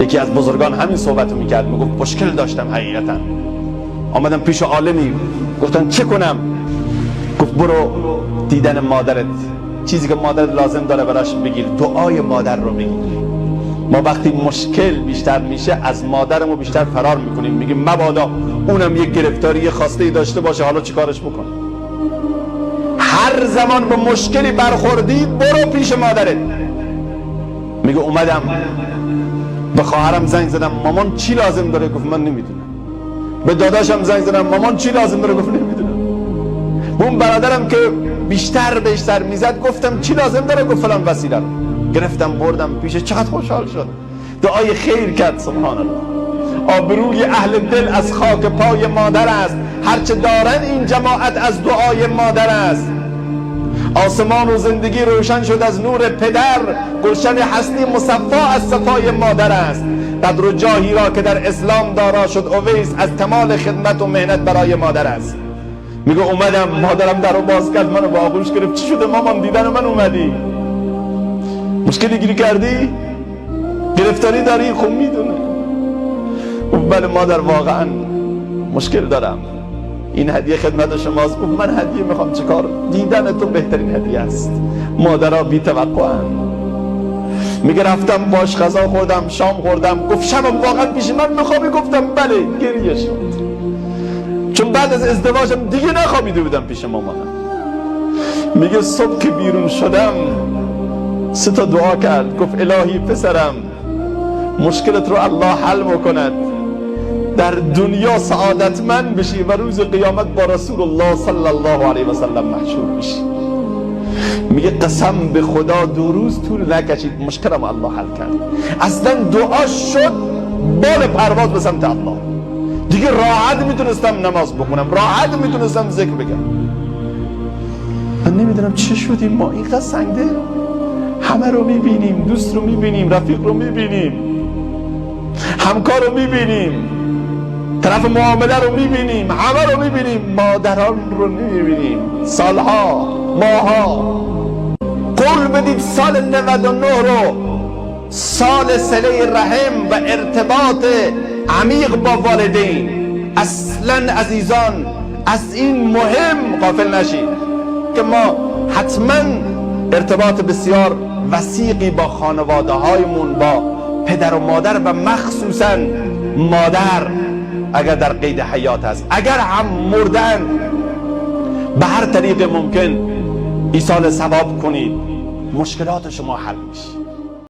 یکی از بزرگان همین صحبت رو میکرد، میگفت مشکل داشتم حقیقتا، آمدم پیش عالمی، گفتم چه کنم؟ گفت برو دیدن مادرت، چیزی که مادرت لازم داره براش بگیر، دعای مادر رو بگیر. ما وقتی مشکل بیشتر میشه از مادرمون بیشتر فرار میکنیم، میگیم مبادا اونم یک گرفتاری، یه خواسته داشته باشه، حالا چیکارش بکنم؟ هر زمان به مشکلی برخوردی برو پیش مادرت. میگه اومدم به خواهرم زنگ زدم، مامان چی لازم داره؟ گفت من نمیدونم. به داداشم زنگ زدم، مامان چی لازم داره؟ گفت نمیدونم. به اون برادرم که بیشتر بهش سر میزد گفتم چی لازم داره؟ گفت فلان وسیله رو. گرفتم بردم پیش، چقدر خوشحال شد، دعای خیر کرد. سبحان الله. آبروی اهل دل از خاک پای مادر است، هرچه دارن این جماعت از دعای مادر است. آسمان و زندگی روشن شد از نور پدر، گلشن هستی مصفا از صفای مادر است. قدر و جاهی را که در اسلام دارا شد اویس، از کمال خدمت و مهنت برای مادر است. میگه اومدم مادرم در رو باز کرد، منو با آغوش گرفت، چی شده مامان؟ دیدن من اومدی؟ مشکلی گیری کردی؟ گرفتاری داری؟ خب میدونه. بله مادر واقعا مشکل دارم، این هدیه خدمت شماست. گفت من هدیه میخوام چیکار؟ دیدن تو بهترین هدیه است. مادرها بی توقعن. میگه رفتم باش غذا خوردم، شام خوردم. گفت شب واقعا پیش من میخوابی؟ گفتم بله. گریه شد، چون بعد از ازدواجم دیگه نخوابیده بودم پیش مامانم. میگه صبح که بیرون شدم سه تا دعا کرد، گفت الهی پسرم مشکلت رو الله حل بکند، در دنیا سعادتمند بشی و روز قیامت با رسول الله صلی الله علیه و سلم محشور بشی. میگه قسم به خدا 2 روز طول نکشید مشکلم الله حل کرد. اصلا دعا شد بال پرواز به سمت الله. دیگه راحت میتونستم نماز بخونم، راحت میتونستم ذکر بگم. من نمیدونم چه شدیم ما اینقدر سنگده، همه رو میبینیم، دوست رو میبینیم، رفیق رو میبینیم، همکار رو میبینیم، طرف معامله رو میبینیم، همه رو میبینیم، مادران رو نمیبینیم. سالها، ماها. قول بدید سال 99 رو سال صله رحم و ارتباط عمیق با والدین. اصلا عزیزان از این مهم غافل نشید که ما حتما ارتباط بسیار وثیقی با خانواده هایمون، با پدر و مادر و مخصوصا مادر اگر در قید حیات است، اگر هم مردن به هر طریق ممکن ایصال ثواب کنید، مشکلات شما حل میشه.